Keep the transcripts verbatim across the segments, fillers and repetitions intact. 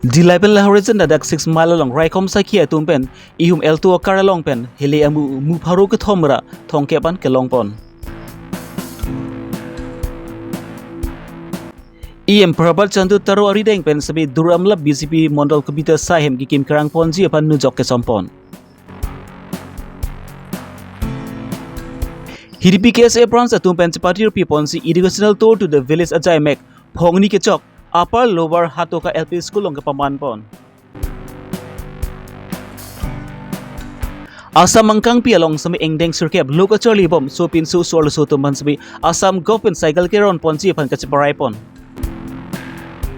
Dillai pen Lahorijan adak six mile along raikom sakhi atum pen ihum Alto acar along pen hele amu mu pharo kethom ra thomkep an kelongpon. E M Prabhat Chandra Taro arideng pen sitame Duar Amla B J P Mondol Committee asai ahem kekim kerang ponji aphan nujok kesompon. Hidipi K S A branch atum pen chepati rupi ponsi educational tour to the village ajai mek phongni kechok Upper Lower Hatoka L P School along kepaman pon. Assam angkangpi along sitame ingdeng sirkep lo kacharli bom sopinso so-arloso atum aphan sitame Assam government cycle keron ponji aphan kacheparai pon.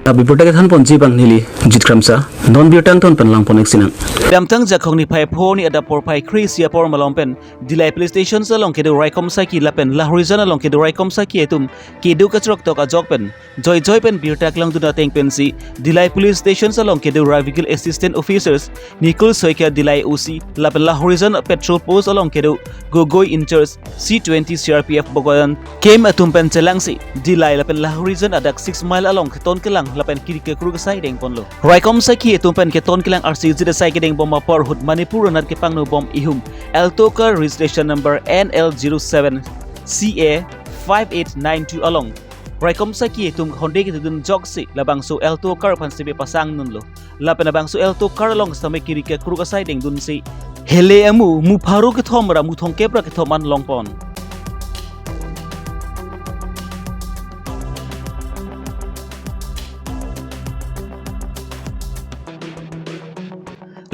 Abirta kethan ponji abang neli Jit Kramsa, non birta angton pen langpon-ik sinang. Kedamtang Jakhong niphai pho arni adap porphai kre-isi apor malom pen Dillai police station along kedo raikom sakhi lapen Lahorijan along kedo raikom sakhi atum kedo kachiroktok ajok pen joijoi pen birta kelangdun ateng pensi Dillai police station along kedo Ravigal assistant officers, Nikul Saikia Dillai O C lapen Lahorijan patrol post along kedo Gogoi in-charge, C twenty C R P F battalion camp atum pen chelangsi Dillai lapen Lahorijan adak six mile along keton kelang lapen kiri kekruk asai dengponlo. Raikom sakhi atum pen keton kelang arsi jit asai kedeng bom apor ahut Manipur anat kepangno bom ihum Alto acar registration number N L zero seven C A five eight nine two along raikom sakhi atum honde kedodun ajoksi labangso Alto acar aphan sitame pasang dunlo. Lapen labangso Alto acar along sitame kiri kekruk asai dengdunsi hele amu mu pharo kethom ra mu thomkep ra kethom an longpon.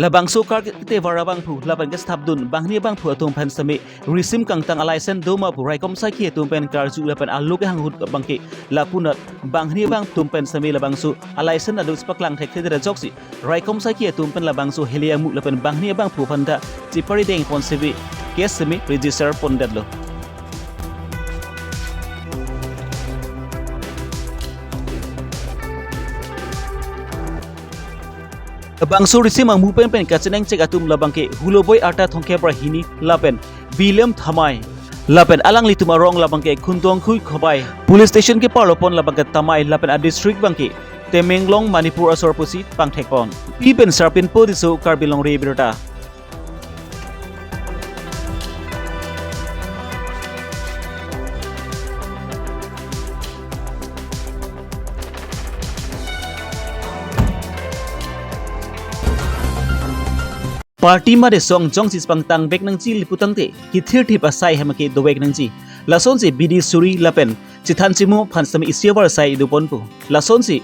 Labangso acar ketevar abangphu lapen kestapdun banghini abangphu atum aphan sitame risim kangtang a-license doma pu raikom sakhi atum pen karju lapen alo kehang ahut abangke lapunat banghini abang atum pen sitame labangso a-license aduk si paklang thekthedet ajoksi raikom sakhi atum pen labangso hele amu lapen banghini abangphu aphanta chepari dengpon sitame case sitame register pondetlo. Labangso risim amu pen pen kachenangchek atum labangke Huloboi arta thomkep ra hini lapen William Thamai lapen alanglitum arong labangke Khundongkhui Khobai police station keparlopon labangke Thamai lapen a-district abangke Tamenglong, Manipur asor pusi pangthekpon. Pi pen Sarpinpo Tisso, Karbi Longri Abirta. Party mate song jongsi pangtang vek nangji le putangte kethirthip asai ahem ke dovek nangji. Lasonsi bidi suri lapen chethan chimo aphan sitame isi avar asai doponpo. Lasonsi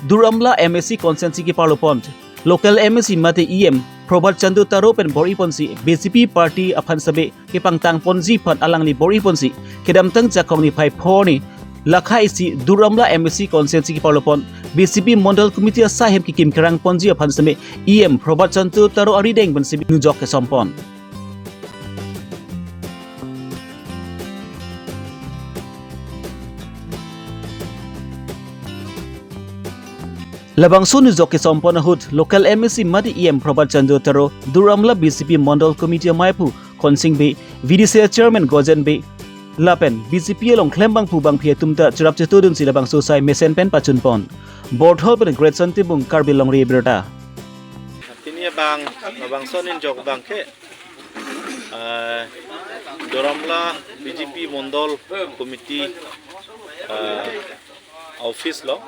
Duar Amla M A C constituency keparlopon local M A C mate E M Prabhat Chandra Taro pen bor-iponsi B J P party aphan sitame kepangtang ponji aphan alangli bor-iponsi kedamtang Jakhong niphai pho arni lakha isi Duar Amla M A C constituency keparlopon B J P Mondol Committee asai ahem kekim kerang ponji aphan sitame E M Prabhat Chandra Taro arideng pen sitame nujok kesompon. Labangso nujok kesompon ahut local M A C mate E M Prabhat Chandra Taro, Duar Amla B J P Mondol Committee amaiphu Khonsing Bey, V D C chairman Gojen Bey lapen B J P along klem abangphu bangphi atum ta cherap chetodunsi labangso asai mesen pen pachunpon. Borthol pen Great Santibung, Karbi Longri Abirta. Pini abang, labangso aninjok abangke, eh, Duar Amla B J P Mondol Committee, eh, office lo,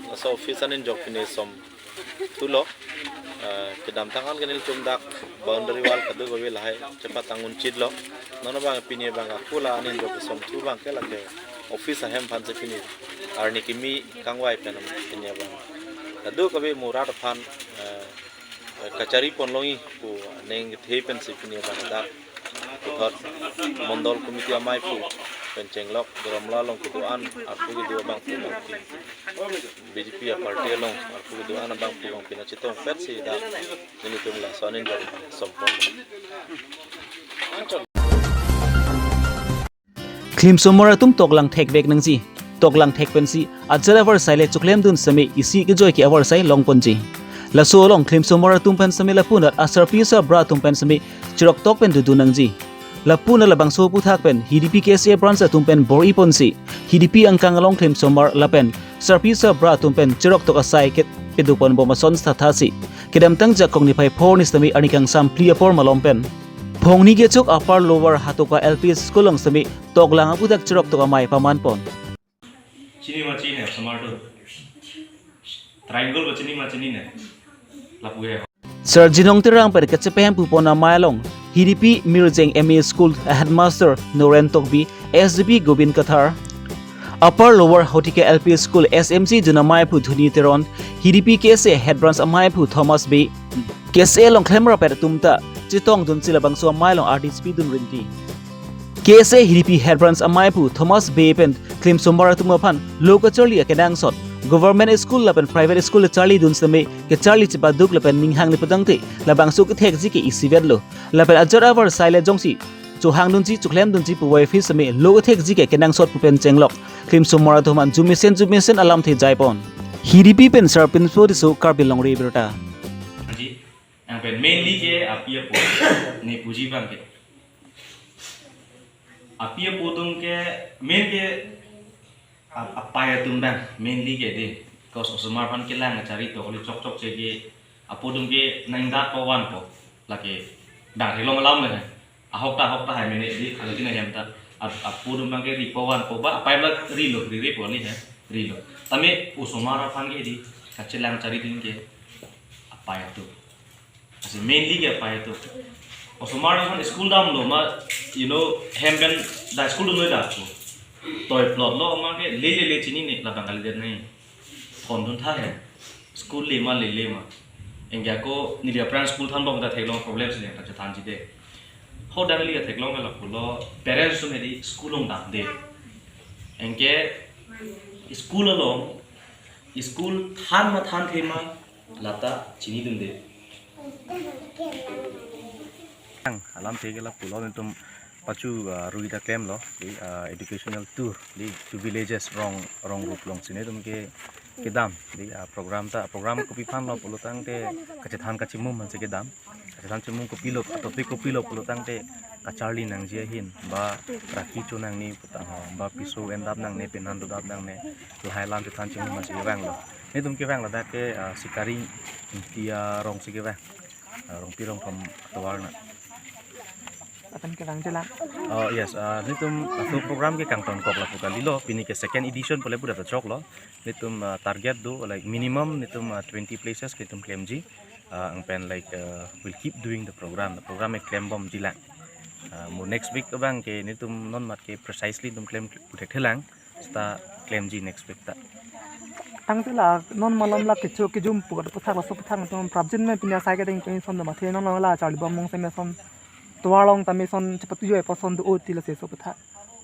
laso office aninjok pini somthulo, eh, kedamtang an ke nelitum dak boundary wall kadokave lahai chepatang unchitlo, non abang pini abang akula aninjok somthu abangke lake office ahem aphansi pini arni kimi kangvai pen pini abang kadokave murat aphan, eh, kachari ponlongji pu aning kethe pensi pini abang dak puthot Mondol Committee amaiphu pen chenglok Duar Amla along kedo-an arpu kedo abangphu abangphi, B J P aparty along arpu kedo-an abangphu abangphi nangchetongpetsi dak nelitum laso aninjok sompon. Khlimsomar atum toklang thekvek nangji. Toklang thek pensi ajat avar asai le choklemdun sitame isi kejoi ke avar asai longponji. Laso along khlimsomar atum pen sitame lapunat asarpi asarbura atum pen sitame cheroktok pen dodun nangji. Lapunat labangso aphuthak pen Hidipi K S A branch atum pen bor-iponsi Hidipi angkang along khlimsomar lapen sarpi sarbura atum pen cheroktok asai ke peduk pon bom ason sta thasi. Kedamtang Jakong niphai phongo arni sitame arni kangsam phli apor malom pen phongni kechok Upper Lower Hatoka L P School along sitame toklang aputhak cherok tok amei paman pon. Chini ma chini, osomar do. Triangle ba chini ma chinine. Lapu he. Sir Jinong Terang pen kachepehem pu pon amei along Hiripi Mirjeng M E School headmaster Noren Tokbi, S D P Gobind Kathar, Upper Lower Hatoka L P School S M C dun amei aphu Dhoni Teron, Hiripi K S A head branch amei aphu Thomas Bey, K S A along klemrap atum ta chetongdunsi labangso amei along artist pidun rinti. K S A Hiripi head branch amei aphu Thomas Bey pen klimsomar atum aphan lo kacharli akenangsot, government school lapen private school charlidun sitame kacharli chepaduk lapen ning hang le putangte labangso kethekji ke isivet lo. Lapen ajat avar sai le jongsi chohangdunji choklemdunji puvoiphit sitame lo kethekji ke kenangsot pu pen chenglok klimsomar atum aphan jumesen jumesen alamthe jaipon. Hiripi pen Sir Pinso Tisso, Karbi Longri Abirta. Ji, yang pen mainly ke api apo ne puji abang ke. Api apo atum ke main ke ap-, apai atum abang mainly ke dei. Because osomar aphan kelang kachari to kali chokchok che ke apo atum ke nang dat po van po. Lake dang theklong alam le he. Ahok ta ahok ta hai mene dei, alangli na hem ta. Ap-, apo atum abang ke ri po van po ba, apai abang ri lo, ri ri po ni he. Ri lo. Tame osomar aphan ke dei kachelang charidun ke apai atum. Lasi mainly ke apai atum. Osomar aphan school damlo ma, you know, hem pen dak school damlo dak ko. Toy plot lo ma ke le le le chinine labang kalidet nai. Kon dun tha he. School le ma le le ma. Anke ako neli aphrang school than bom ta theklong problem si le ta chethanji dei. Ho dang neli theklong ke lapulo parents atum he dei school along damde. Anke school along, school than ma thanthe ma lata chinidunde. Alamthe ke lapulo, netum pachu, ah, rui ta klemlo, dei, ah, educational tour, dei, two villages Rong, Rong Rup alongsi netum ke kedam, dei, ah, program ta, program kopi aphan lo pulotangte kachethan kachimum aphansi kedam. Kachethan chimum kopilo, topic kopilo pulotangte kacharli nangji ahin, ba raki cho nangne putang ho, ba piso endap nangne, penan dodap nangne, lahai alam chethan chimum aphansi kevanglo. Netum kevang ladak ke, ah, Sikari Ingti arongsi kevang. Ah, Rongpi Rongphom atovar na. Lapen kevang chelang. Oh yes, ah, netum laso program ke kangtonkok lapu kalilo, pini ke second edition pule pura ta choklo. Netum, ah, target do, like, minimum netum, ah, twenty places ke netum klemji. Ah, ang pen, like, ah, we'll keep doing the program. The program ke klembomji lang. Ah, mo next week abang ke netum non mat ke precisely netum klem pu thekthelang. Seta klemji next week ta. Tangte la non malom la kecho kejum pu aputhak laso aputhak netum prapjin me pini asai kedeng pini ason do mathe non la charli bom mong seme ason tovar along tame ason chepatu joi apo ason do-o ti lasi laso aputhak.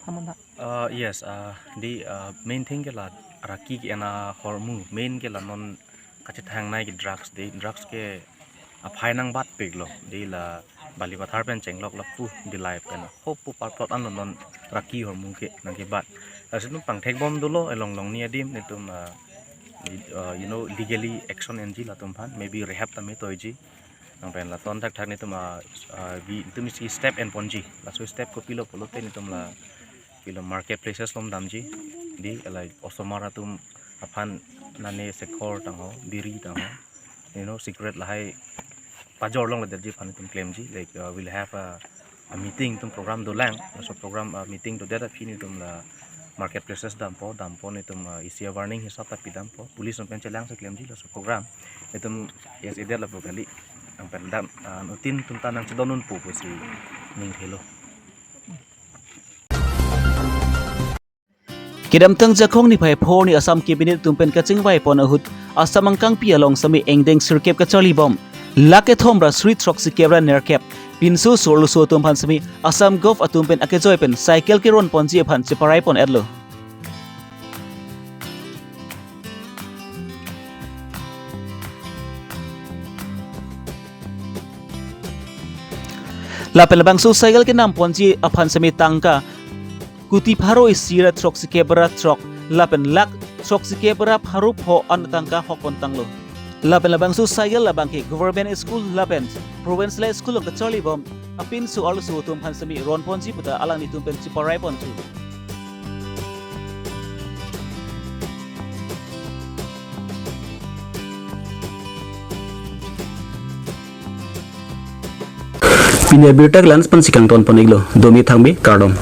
Thaman tha. Uh, yes, uh, dei, uh, main thing ke la raki ke-en ahormu, main ke la non kachethangnei ke drugs dei, drugs ke aphai nangbatpiklo, dei la Balipathar pen chenglok lapu, dei life pen hopu parplot anlo non raki ahormu ke nangkebat. Lasi netum pangthekbom dolo, along along ni adim netum, ah, di-, ah, you know, legally action enji latum aphan, maybe rehab tame toiji. Nang pen lason thakthak netum, ah, ah, bi netum isi step enponji. Laso step kopilo pulote netum la pilo marketplaces along damji. Dei, like, osomar atum aphan nane sekhor tangho, biri tangho, you know, cigarette lahai pajor longledetji aphan netum klemji, like, uh, we'll have a, a meeting, netum program dolang, laso program, uh, meeting dodet aphi netum la marketplaces dampo, dampo netum, uh, isi a warning hisap ta pidampo, police atum pen chelangsi klemji laso program. Netum yes, idet lapu kali, nang pen dam, uh, anuttin atum ta nangchedondunpo pusi ningthelo. Kedamtang Jakong niphai phongo arni Assam Cabinet atum pen kachingvaipon ahut Assam angkangpi along sitame angdeng sirkep kacharlibom lakh kethom ra suri throksikep ra nerkep pinso so-arloso atum aphan sitame Assam Govt atum pen akejoi pen cycle keronponji aphan cheparaipon-etlo. Lapen labangso cycle kenamponji aphan sitame tangka kuti pharo isi ra throksikep ra throk lapen lakh throksikep ra pharo pho an tangka hokpon tanglo. Lapen labangso cycle labang ke government school lapen provincial school along kacharlibom apinso arloso atum aphan sitame ronponji puta alanglitum pen cheparaiponthu. Pini abirta ke la-an pensi kangton pon-iklo. Domi thangmi, kardom.